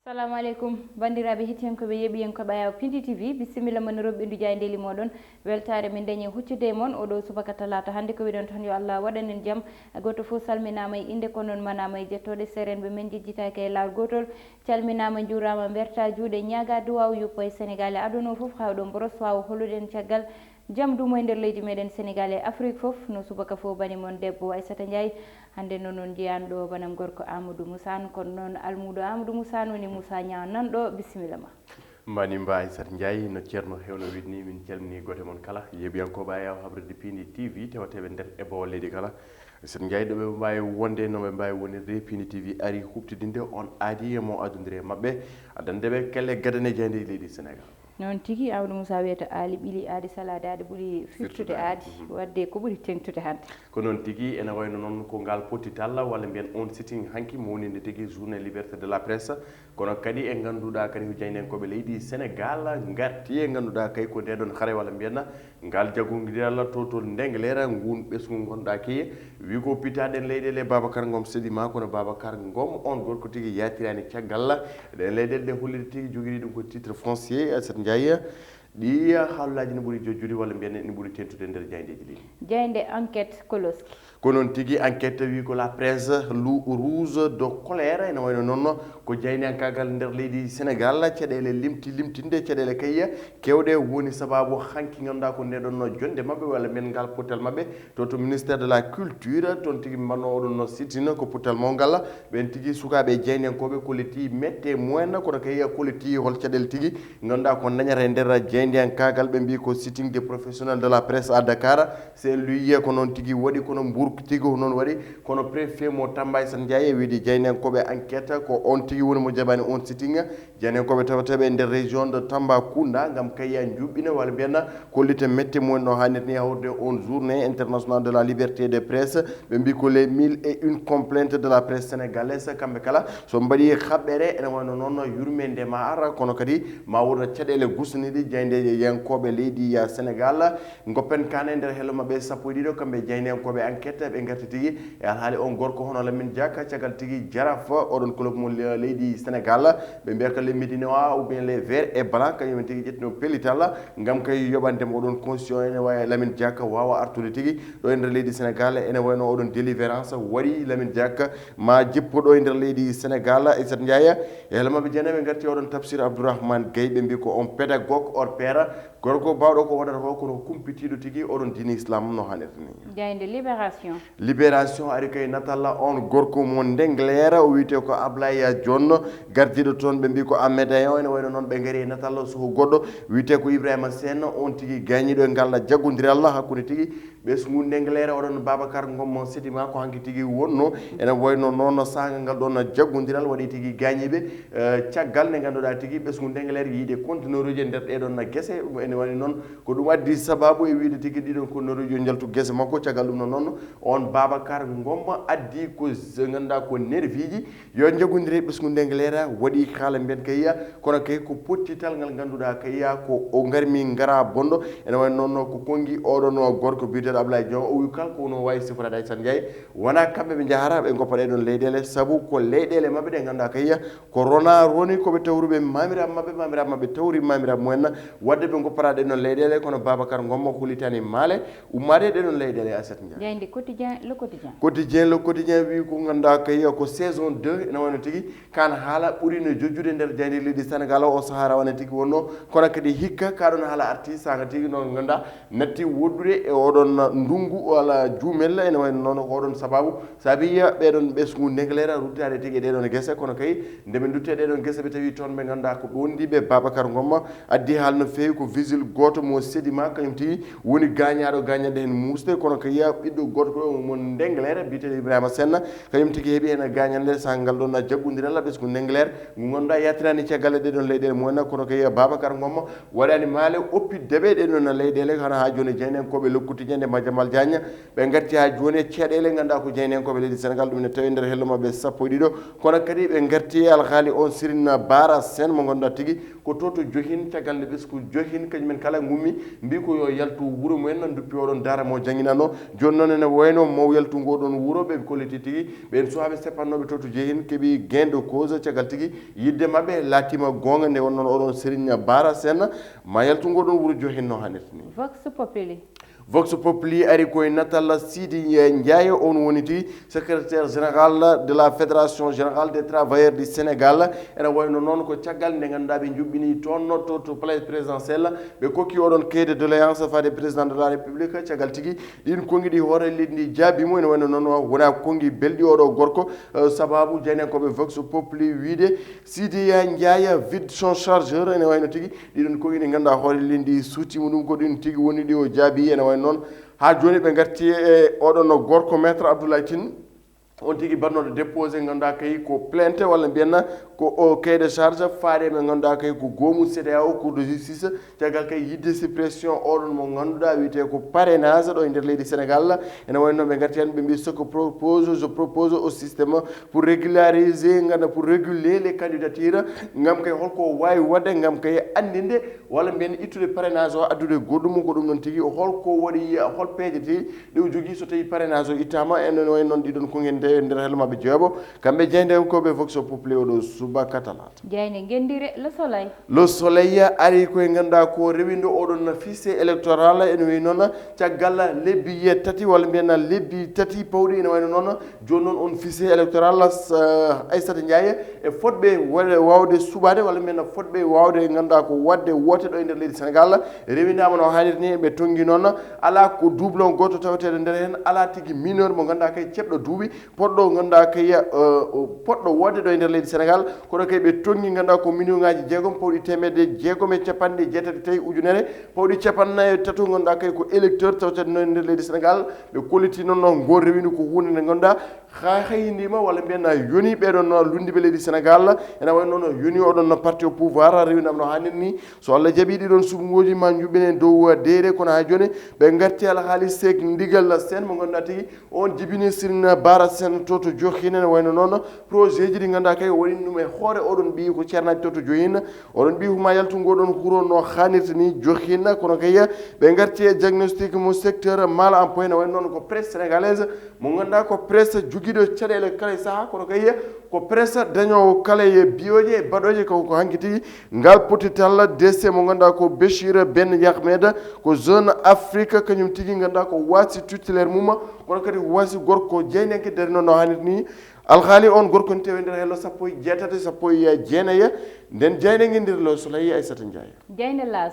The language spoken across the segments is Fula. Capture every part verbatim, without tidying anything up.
Salamu aleykum, banndiraaɓe hettiyankooɓe, yeeɓiyankooɓe Ayaw Pindi T V, bisimilla mon e roɓɓindu jaayndeeli mooɗon. Weltaare min dañi huccude e mon oɗo subaka talaata hannde. Ko wiɗon tan, yo Allah waɗan en jam. Gooto fof salminaama e innde, ko noon manaama e jettooɗe. Seerenɓe men njejjitaaki e laawol gootol. Calminaama, njuuraama, mbertaa juuɗe, ñaagaa duwaaw yuppo e Senegaal e aduna o fof, haa oɗon mboros waawa hollude en caggal jam duumo e nder leydi meɗen Senegaal e Afrik fof. No subaka fof, bani mon debbo Aissata Ndiaye. Hannde noon, on njiyan ɗo banam gorko Amadou Moussa Anne, kono noon almuudo Amadou Moussa Anne woni Moussa Niang nan ɗo. Bisimilla ma. Mani mba Aissata Ndiaye, no Ceerno Hewno wiɗni, min calmini gooto e mon kala. Yeeɓiyankooɓe Ayaw Habrirde Pindi T V, tewateeɓe nder e bowal leydi kala. Aissata Ndiaye, ɗo ɓe mbaawi wonde, no ɓe mbaawi wonirde, Pindi T V ari huɓtidinde on aadi e mo adondiri e maɓɓe, addande ɓe kelle gadane jaayndeeji leydi Senegaal. Noon tigi, Amadou Moussa wiyata aali ɓili aadi salaade aadi ɓuri firtude aadi. Mhm. Wadde ko ɓuri teŋtude hannde. Ko noon tigi, ene wayno noon ko ngal pottital, walla mbiyen on sitting hanki mo woni nde tigi journée liberté de la presse. Kono kadi e ngannduɗaa kadi ko jaayndiyankooɓe leydi Senegaal ngarti e ngannduɗaa kay ko nde ɗon hare, walla mbiyen ngal jaggondiral to, to Ndengleer, ngun ɓesngu ngonɗaa kay wi ko pitaɗen leyɗeele Babacar Ngom Sedima, kono Babacar Ngom on gorko tigi yaatirani caggal ɗen leyɗeele ɗe holliri tigi jogiri ɗum ko titre foncier, Aissata Ndiaye. Ɗi haalaaji no ɓuri jojjude, walla mbiyen ne ɓuri teŋtude nder jaayndeeji ɗi. Jaaynde Enquête koloski. Ko noon tigi, Enquête wi ko la presse loup rouge de colère, ene wayno noon ko jaayndiyankaagal nder leydi Senegaal, caɗeele limti limtinde, caɗeele kay kewɗe woni sabaabu hanki ngannduɗaa ko nde ɗon jonde maɓɓe, walla mbiyen ngal pottal maɓɓe, to, to ministère de la culture, toon tigi mbanno oɗon no sitting ko pottal mawngal, ɓen tigi sukaaɓe jaayndiyankooɓe kolliti mette mumen, kono kay kolliti hol caɗeele tigi ngannduɗaa ko dañata e nder jaayndiyankaagal, ɓe mbi ko sitting des professionnels de la presse à Dakar, Saint-Louis, ko noon tigi waɗi, kono Mbour tigi ko noon waɗi, kono préfet mo Tamba Aissata Ndiaye wiide jaayndiyankooɓe Enquête ko on tigi woni mo jaɓani on sitting. Jaayndiyankooɓe tawateeɓe e nder région de Tambacounda ngam kay ya njuɓɓina walla mbiyen kollita mette mumen no haanirta ni, hawrude on journée internationale de la liberté de presse. Ɓe mbi ko les mille et une complaintes de la presse sénégalaise, kamɓe kala so mbaɗi haɓɓere ene wayno noon yurmeende ma ara, kono kadi ma wona caɗeele gusaniiɗe jaayndiyankooɓe leydi ya Senegaal. Goppen kaane e nder hello maɓɓe sappo e ɗiɗo, kamɓe jaayndiyankooɓe Enquête, ɓe ngarti tigi e alhaali on gorko hono Lamine Diack, caggal tigi jaraaf oɗon club mo le-, leydi Senegaal, ɓe mbiyata les Médinois ou bien les Verts et Blancs, kañum en tigi ƴettino pellital ngam kay yoɓande mo oɗon constitution, ene wayi Lamine Diack waawa artude tigi ɗo e nder leydi Senegaal, ene wayno oɗon Délivrance waɗi Lamine Diack ma jippo ɗo e nder leydi Senegaal. Aissata Ndiaye, e hello maɓɓe jeenaɓe ngarti oɗon Tafsir Abdourahmane Gaye, ɓe mbi ko on pédagogue hors pair, gorko baawɗo ko waɗata ko, kono ko kumpitiiɗo tigi oɗon diine Islam no haanirta ni. Jaaynde Libération. Libération ari kay natalla on gorko mo Ndengleer, o wiyetee ko Ablaye John, gardiiɗo toon, ɓe mbi ko Ahmed Ayon, ene wayno noon ɓe ngari e natalla suhu goɗɗo wiyetee ko Ibrahima Sène, on tigi gaañiiɗo e ngal jaggondiral hakkunde tigi ɓesngu Ndengleer, oɗon Babacar Ngom Sedima, ko hanki tigi wonno, ene wayno noon sahnga ngal ɗon jaggondiral waɗi tigi gaañiiɓe, eh, caggal nde ngannduɗaa tigi ɓesngu Ndengleer yiide conteneuruji e nder ɗee ɗon gese, ene wayno noon ko ɗum addi sabaabu e wiide tigi ɗiɗon conteneuruji yo njaltu gese makko, caggal ɗum noon noon on Babacar Ngom addi ko z-, ngannduɗaa ko nerviiji, yo njaggondir e ɓesngu Ndengleer, waɗi haala mbiyen kay, kono kay ko pottital ngal ngannduɗaa kay ko o ngarmi ngara bonɗo. Ene wayno noon ko konngi oɗon gorko biyeteeɗo Ablaye Diong, o wi kala ko no waawi siforaade Aissata Ndiaye, wonaa kamɓe ɓe njahata ɓe ngoppa ɗee ɗon leyɗeele, sabu ko leyɗeele maɓɓe ɗe ngannduɗaa kay ko rona roni ko ɓe tawruɓe maamiraaɓe maɓɓe, maamiraaɓe maɓɓe tawri maamiraaɓe mumen, wadde ɓe ngoppata ɗee ɗon leyɗeele, kono Babacar Ngom o hollitani maale ummaade e ɗee ɗon leyɗeele, Aissata Ndiaye. Jaaynde Quotidien, Le Quotidien. Quotidien, Le Quotidien wi ko ngannduɗaa kay ko saison deux ene wayno tigi kaan haala ɓuri no jojjude nder jaaynde leydi Senegaal o sahaa rawane tigi wonno, kono kadi hikka ka ɗon haala arti saanga tigi no ngannduɗaa natti woɗɗude e oɗon ndungu walla jumel, ene wayno noon ko oɗon sabaabu saabi ɓeɗon ɓesngu Ndengleer ruttaade tigi e ɗee ɗon gese, kono kay nde ɓe ndutte ɗee ɗon gese ɓe tawi toon ɓe ngannduɗaa ko ɗoondiiɓe Babacar Ngom addi haala no feewi ko vigile gooto mo Sedima, kañum tigi woni gaañaaɗo gaañanɗe heen muusɗe, kono kay ɓiɗɗo gorko mo Ndengleer biyeteeɗo Ibrahima Sène, kañum tigi heɓi heen gaañanɗe sahaa ngal ɗon jaggondiral ɓesngu Ndengleer ngu ngannduɗaa yaatirani caggal e ɗee ɗon leyɗeele mumen, kono kay Babacar Ngom waɗani maale oppi deɓe ɗee ɗon leyɗeele, hara haa jooni jaayndiyankooɓe Le Quotidien nde Madiambal Diagne ɓe ngarti haa jooni e caɗeele ngannduɗaa ko jaayndiyankooɓe leydi Senegaal, ɗum ne tawi nder hello maɓɓe sappo e ɗiɗo, kono kadi ɓe ngarti e alhaali on Serigne Bara Sène mo ngannduɗaa tigi ko to to Johin caggal nde ɓesngu Johin, kañumen kala ngummi, mbi ko yo yaltu wuro mumen, duppi oɗon daara mo jannginano. Jooni noon ene wayno maw yaltu ngoɗon wuro, ɓe kolliti tigi ɓen suwaaɓe seppannoɓe to to Johin keɓi gain de cause, caggal tigi yidde maɓɓe laatima goonga. Nde wonnoon oɗon Serigne Bara Sène ma yaltu ngoɗon wuro Johin no hannirta ni. Vox Populi. Vox Populi ari koye natal Sidi Ndiaye, on woni ti secrétaire général de la Fédération Générale des Travailleurs du Sénégal. Ene wayno noon ko caggal nde ngannduɗaa ɓe njuɓɓini toon to, to palais présidentiel, ɓe kokki oɗon cahier de doléance faade président de la République. Caggal tigi ɗin konngi ɗi hoore leydi ndi jaabi mo. Ene wayno noon wona konngi belɗi oɗo gorko, eh, sababu jaynankooɓe Vox Populi wiide Sidi Ndiaye vide son chargeur. Ene wayno tigi ɗiɗon konngi ɗi ngannduɗaa hoore leydi ndi suuti mo ɗum, ko ɗin tigi woni ɗi o jaabi. Ene wayno noon haa jooni ɓe ngarti e oɗon no gorko Maître Abdoulaye Tine, on tigi mbaɗnoɗo déposé ngannduɗaa kay ko plainte walla mbiyanna ko o cahier de charge faade ɓe ngannduɗaa kay ko goomu C E D E A O, Cour de justice, caggal kay yidde suppression oɗon mo ngannduɗaa wiyetee ko parrainage ɗo e nder leydi Sénégal. Ene wayno ɓe ngarti heen ɓe mbi ce que propose, je propose au système pour régulariser, ngannduɗaa, pour réguler les candidatures, ngam kay holko o waawi waɗde ngam kay anndinde walla mbiyen ittude parrainage o, addude goɗɗum, ko ɗum noon tigi, hol ko waɗi, hol peeje tigi ɗe o jogii so tawi parrainage o ittaama? En no en noon ɗiɗon ko ngen nde nder hel maɓɓe jeeɓo, kamɓe jeyndeenkooɓe Vox Populi oɗo subaka talaata. Jeyne ngenndire Le Soleil. Le Soleil ari koye ngannduɗaa ko rewindo oɗon fichier électoral, ene wayi noon caggal lebbi tati walla mbiyen lebbi tati pawɗi, ene wayno noon jooni noon on fichier électoral, Aissata Ndiaye, e fotɓe waɗe, waawde suɓaade walla mbiyen fotɓe waawde ngannduɗaa ko waɗde woote ɗo e nder leydi Sénégal, rewindaama no haanirta ni. Ɓe tonngi noon alaa ko doublon gooto taweteeɗo nder heen, alaa tigi mineur mo ngannduɗaa kay ceeɓɗo duuɓi, poɗɗo ngannduɗaa kay, eh, poɗɗo woote ɗo e nder leydi Sénégal. Kono kay ɓe tonngi ngannduɗaa ko million ngaaji jeegom pawɗi teemedde jeegom e capanɗe jeetati tawi ujunere pawɗi capanɗe nayi e tato ngannduɗaa kay ko électeur taweteeɗo no e nder leydi Sénégal. Ɓe kolliti noon no ngol rewindu ko huunde nde ngannduɗaa haa hayndiima walla mbiyen yoni ɓeɗon no lunndiiɓe leydi Sénégal. Ene wayi noon yoni oɗon no parti au pouvoir rewindaama no haanirta ni. So Allah jaɓi ɗiɗon suɓngooji ma njuɓɓinen dow deere, kono haa jooni ɓe ngarti alhaali Seek Ndigal Seen mo ngannduɗaa tigi on jibini Serigne Bara Sène to to Johin. Ene wayno noon projet ji ɗi ngannduɗaa kay o waɗi ɗum e hoore oɗon ɓiyi ko ceernaaji to to Johin. Oɗon ɓiyi huma yaltu ngoɗon huro no haanirta ni Johin, kono kay ɓe ngarti e diagnostic mo secteur mal en point. Ene wayno noon ko presse sénégalaise mo ngannduɗaa ko presse jogiiɗo caɗeele kala e sahaa, kono kay ko presse dañoowo kala e biyoje e baɗoje. Ko, ko hanki tigi ngal potital D C mo ngannduɗaa ko Béchir Ben Yahmed, ko Jeune Afrique, kañum tigi ngannduɗaa ko waasi titulaire mum, kono kadi waasi gorko jeynanke dari noon no haanirta ni. Alhaali on gorko ne tawi nder hello sappo e jeetati, sappo e jeenayi. Nden jayne ngenndire Le Soleil, Aissata Ndiaye. Jayne L'As.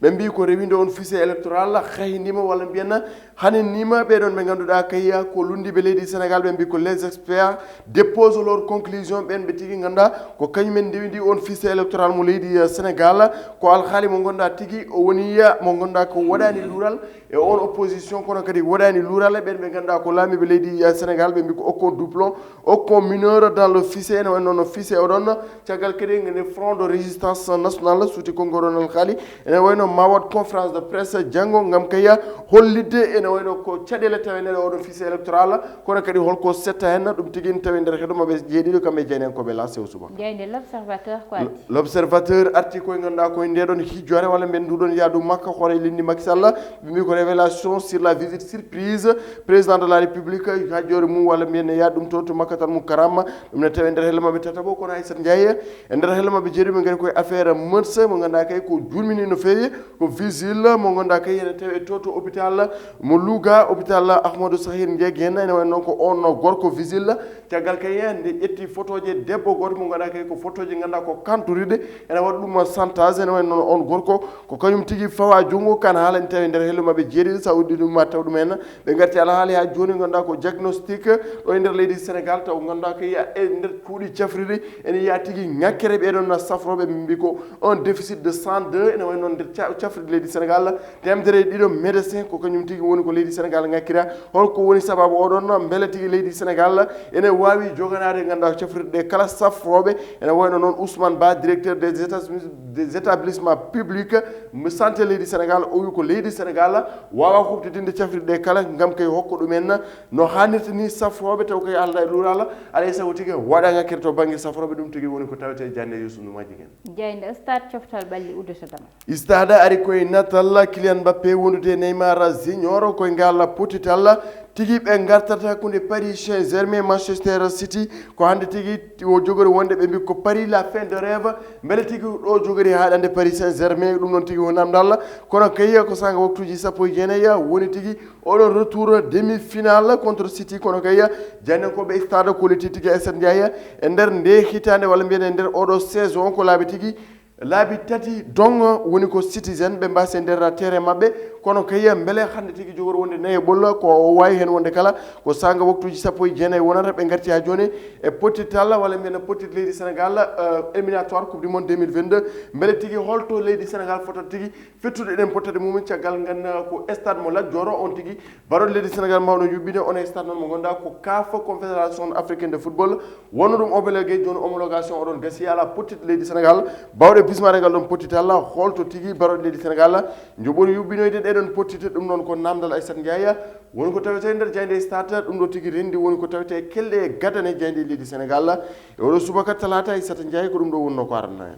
Ɓe mbi ko rewinde on fichier électoral hayndiima walla mbiyen haninniima ɓeɗon ɓe ngannduɗaa kay ko lunndiiɓe leydi Sénégal, ɓe mbi ko les experts déposent leur conclusion. Ɓen ɓe tigi ngannduɗaa ko kañumen ndewindi on fichier électoral mo leydi, eh, Sénégal. Ko alhaali mo ngannduɗaa tigi o woni, eh, mo ngannduɗaa ko waɗaani luural e on opposition, kono kadi waɗaani luural e ɓen ɓe ngannduɗaa ko laamiiɓe leydi, eh, Sénégal, ɓe mbi ko aucun doublon, aucun mineur dans le fichier. Ene wayno no fichier oɗon caggal kadi ngene Front de Résistance Nationale suuti konngol oɗon alhaali. Ene wayno ma waɗ conférence de presse janngo ngam kay hollitde ene wayno ko caɗeele taweneɗe oɗon fichier électoral, kono kadi holko setta hen, ɗum tigi ne tawi nder heɗo maɓɓe jeeɗiɗo kamɓe jeynen koɓe la sew subaka. Jeyde L'Observateur ko addi. L'Observateur arti koye ngannduɗaa koye ndeɗon hijjore walla mbiyen nduɗon yaadu Makka hoore leydi Macky Sall, ɓe mbi ko révélation sur la visite surprise président de la République, hajjoore mum walla mbiyen ne yaha ɗum to to Makkatal Mukarrama. Ɗum ne tawi e nder helle maɓɓe tataɓo, kono Aissata Ndiaye e nder helle maɓɓe jeeɗiɗo ɓe ngari koye affaire Mët Sy mo ngannduɗaa kay ko julmini no feewi, ko vigile mo ngannduɗaa kay ene tawi e to to hôpital mo Louga, hôpital Ahmadou Sahir Ndiaye. Ene wayno noon ko on gorko vigile, caggal kay nde ƴetti photoje debbo gooto mo ngannduɗaa kay ko photoje ngannduɗaa ko kanturiɗe, ene waɗa ɗum chantage. Ene wayno noon on gorko ko kañum tigi fawa junngo kan haala ne tawi e nder helle maɓɓe jeeɗiɗo, sa uddi ɗum ma taw ɗum en. Ɓe ngarti alhaali haa jooni ngannduɗaa ko diagnostic ɗo e nder leydi Sénégal, taw ngannduɗaa ko yiya e nder cuuɗi cafrirɗi ene yiya tigi ŋakkere ɓeɗon safrooɓe, ɓe mbi ko un déficit de sang deux. Ene wayno nder Cafrirde leydi Sénégal, teemedere e ɗiɗo médecin ko kañum tigi woni ko leydi Sénégal ŋakkira. Holko woni sababu oɗon? Mbele tigi leydi Sénégal ene waawi joganaade, ngannduɗaa, cafrirɗe kala safrooɓe, ene wayno noon Ousmane Ba, directeur des établis-, des établissements publics, mi santé leydi Sénégal, o wi ko leydi Sénégal waawa huɓtidinde cafrirɗe kala, ngam kay hokka ɗumen no haanirta ni safrooɓe, taw kay alda e luural, alay sago tigi waɗa ŋakkere to bannge safrooɓe, ɗum tigi woni ko tawete jannde Youssou Ndour Madjiguène. Jaaynde Stade, coftal ɓalli uddata damal. Stade ari koye natal Kylian Mbappé wondude e Neymar Junior koye ngal pottital tigi ɓe ngartata hakkunde Paris Saint-Germain, Manchester City. Ko hannde tigi o jogori wonde, ɓe mbi ko Paris la fin de rêve. Mbele tigi ɗo jogori haaɗande Paris Saint-Germain, ɗum noon tigi o namdal. Kono kay ko sanga waktuji sappo e jeenayi woni tigi oɗo retour demi-finale contre City. Kono kay jannde ko ɓe stade ko leti tigi e Stade Ndiaye e nder nde hitaande, walla mbiyen e nder oɗo saison, ko laabi tigi laabi tati dong woni ko Citizen ɓe mbasi e nder terrain maɓɓe. Kono kay mbele hannde tigi jogori wonde nayi e ɓolla, ko o wawi heen wonde kala ko sanga waktuji sappo e jeenayi wonata. Ɓe ngarti ha jooni e pottital, walla mbiyen pottit leydi Sénégal, euh, éliminatoire Coupe du Monde deux mille vingt-deux. Mbele tigi holto leydi Sénégal fotata tigi fettude ɗen pottade mumen caggal ngan ko stade mo Lat Dior on tigi. Baroɗe leydi Sénégal mawɗo yuɓɓine on e stade noon mo ngannduɗaa ko CAF, Confédération Africaine de Football, wonno ɗum homologué. Jooni homologation oɗon gasi, ala pottit leydi Sénégal bawɗe bismare ngal ɗon pottit, alla holto tigi baroɗe leydi Sénégal njoɓori yuɓɓinoyde ɗeɗon pottite. Ɗum noon ko namdal Aissata Ndiaye, woni ko tawete e nder jaaynde stade. Ɗum ɗo tigi rendi woni ko tawete e kelɗe e gadane jaaynde leydi Sénégal e oɗo subaka talaata. Aissata Ndiaye, ko ɗum ɗo wonno ko aranno en.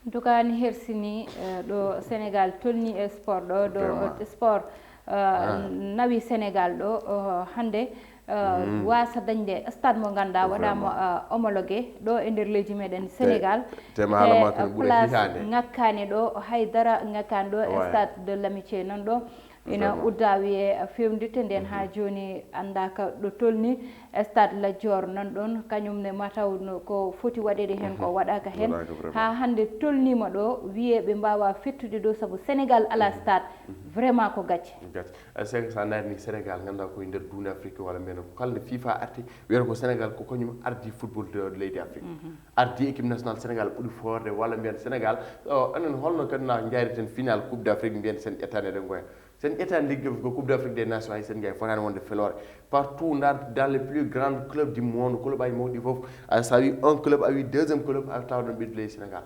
En tout cas, ni hersini, eh, ɗo Sénégal tolni e sport ɗo, ɗo Vraiment. sport, eh, Ah. nawi Sénégal ɗo, oh, hannde, eh, Mm. wasa dañde stade mo ngannduɗaa waɗaama, Vraiment. eh, homologué ɗo e nder leydi meɗen Sénégal. Te ma haala ma Te, kadi eh, ɓuri place hitaande. Ŋakkaani ɗo, hay dara ŋakkaani ɗo e Ouais. Stade de l'Amitié nan ɗo. Ina Vraiment. udda wiye fewndite nden ha Mhm. jooni anndaaka ɗo tolni. Stade Lat Dior nan ɗon, kañum ne mataw no ko foti waɗede heen ko Mhm. waɗaaka heen. Waɗaaka vraiment. Ha hannde tolnima ɗo, wiye ɓe mbawa fettude ɗo sabu Sénégal ala Mhm. stade. Mhm. Vraiment ko gacce. Gacce. Eh, c'est que sa ndaari ni Sénégal, ngannduɗaa ko e nder duunde Afrique, walla mbiyen ko kala nde FIFA arti, wiyata ko Sénégal ko kañum ardi football de, de leydi Afrique. Mhm. Ardi équipe nationale Sénégal ɓuri foorde, walla mbiyen Sénégal, o, enen holno kadi na njaariten final Coupe d'Afrique, mbiyen sen ƴettani eɗen ngoya. Sen ƴettani Ligue ko Coupe d'Afrique des Nations, hay sen njaay fotaani wonde feloore. Partout dans, dans les plus grands clubs du monde, club ay mawɗi fof, a, so a wi un club, a wi deuxième club, a tawa ɗon ɓiɗɗo leydi Sénégal.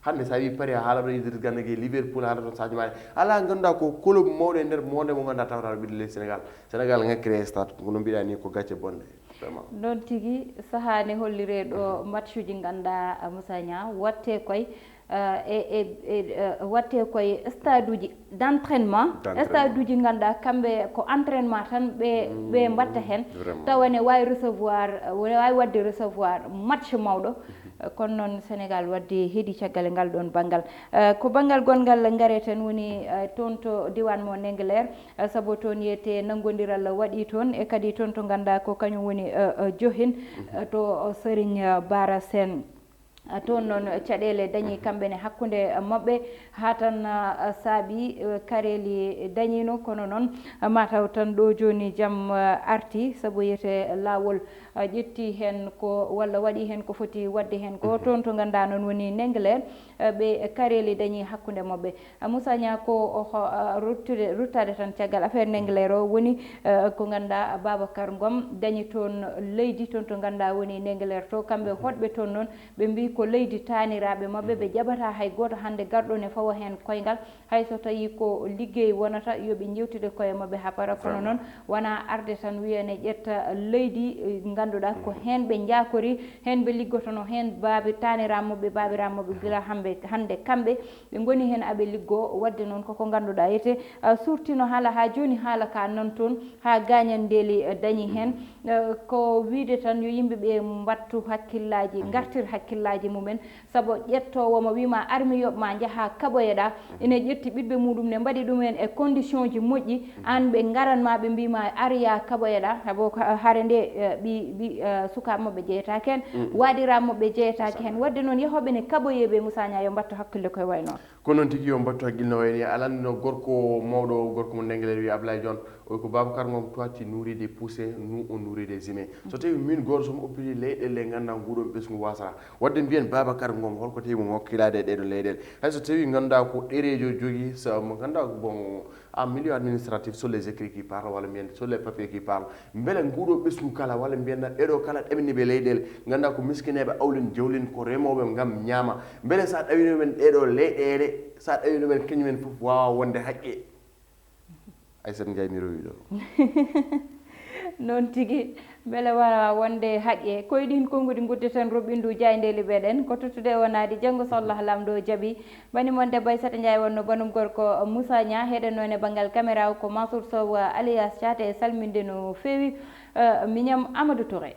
Hannde so a wi Paris, a haala ɗo Idriss Gana Gueye, Liverpool, a haala ɗon Sadio Mané. Alaa ngannduɗaa ko club mawɗo e nder monde mo ngannduɗaa tawata ɗo ɓiɗɗo leydi Sénégal. Sénégal ŋakkiri e stade, no mbiɗa ni ko gacce bonɗe, vraiment. Noon tigi, sahaa ne hollire ɗo matchuji ngannduɗaa, Moussa Niang, watte koye, eh, e, e, e, eh, watte koye stade uji d'entraînement, D'entraînement. Stade uji ngannduɗaa kamɓe ko entraînement tan ɓe, ɓe Mm, mbatta heen. Vraiment. Tawa ne waawi recevoir, eh, waawi waɗde recevoir match mawɗo. Mhm. Eh, kono noon Sénégal wadde heedi caggal e ngal ɗoon banngal. Eh, ko banngal gonngal ngareten woni, eh, toon to diwan mo Ndingler, eh, sabu toon yiyete nanngondiral waɗi toon, e kadi toon to ngannduɗaa ko kañum woni, eh, eh, Johin, Mhm. eh, to Serigne, eh, Bara Sène. Eh, toon noon caɗeele dañi Mhm. kamɓe ne hakkunde, eh, maɓɓe, haa tan, eh, saabi, eh, kareeli dañino, kono noon, eh, mataw tan ɗo jooni jam, eh, arti, sabu yiyete laawol, eh, ƴetti heen ko, walla waɗi heen ko foti waɗde heen ko. Mhm. Toon to ngannduɗaa noon woni Ndingler, eh, ɓe kareeli dañi hakkunde maɓɓe. Eh, Moussa Niang, ko o ho-, eh, ruttude, ruttade tan caggal affaire Ndingler o woni, eh, ko ngannduɗaa Babacar Ngom dañi toon leydi toon to ngannduɗaa woni Ndingler to. Kamɓe Mhm. hoɗɓe toon noon, ɓe mbi ko leydi taaniraaɓe maɓɓe, ɓe Mhm. jaɓata hay gooto hannde garɗo ne fawa heen koyngal. Hay so tawi ko liggey wonata, yo ɓe njewtide koye maɓɓe haa para. Kono Vraiment. noon, wona arde tan wiya ne ƴetta leydi, eh, ngannduɗaa ko Mhm. heen ɓe njaakori, heen ɓe liggotono, heen baabi taaniraaɓe maɓɓe, baabiraaɓe maɓɓe, Mhm. gila hamɓe, hannde kamɓe ɓe ngoni heen aɓe liggo. Waɗde noon koko ngannduɗaa ete, ah, surtino haala haa jooni, haala ka nan toon, haa gaañanndeeli, eh, dañi heen. Mhm. Eh, ko wiyde tan yo yimɓe ɓe mbattu hakkillaaji, Mhm. ngartir hakkillaaji mumen, sabu ƴettoowo mo wii ma ar mi yoɓ ma njaha kaɓoyeɗaa, Mhm. ina ƴetti ɓiɓɓe muɗum ne mbaɗi ɗum en e condition ji moƴƴi, Mhm. aan ɓe ngaran ma ɓe mbii ma ar yaa kaɓoyeɗaa, sabu ko hare nde, eh, ɓi, ɓi, eh, sukaaɓe maɓɓe jeyetaake heen, Mhm. waaɗiraaɓe maɓɓe jeyetaake heen. Waɗde noon yahooɓe ne kaɓoyee ɓe Moussa Niang yo mbattu hakkille koye wayi noon. Ko noon tigi yo mbattu hakkille no wayi ni. Alan no gorko mawɗo, gorko mo Ndingler wiya Ablaye John. O ko Babacar Ngom, toi tu nourris des poussins, nous on nourrit des humains. So tawi min goto somi oppiri leyɗele ɗe ganduɗa nguɗon ɓesngu wasata wadde mbiyen Babacar Ngom holko tawi mo hokkilade e ɗeɗo leyɗele? Hay so tawi ganduɗa ko ɗerejo jogi, so mo ganduɗa ko bon, un milieu administratif, sur les écrits qui parlent walla mbiyen sur les papiers qui parlent, beele nguɗo ɓesngu kala walla mbiyen ɗeɗo kala ɗemniɓe leyɗele ganduɗa ko miskineɓe awlin jawlin ko remoɓe gam ñaama, beele sa ɗawino men ɗeɗo leyɗele, sa ɗawino men kañumen foof wawa wonde haqqe? Aysata Njaay mi rowi ɗo. Noon tigi, beele wara wonde haqqe koye ɗin konnguɗi guddeten roɓɓindu jayndeli meɗen ko tottude o naadi janngo so Allah lamɗo jaaɓi. Bani mon debbo Aysata Njaay wonno banum gorko Moussa Niang, heɗen noon e banngal caméra o ko Mansour Sow alias Thiaté, salminde no feewi. Eh, miñam Amadou Touré.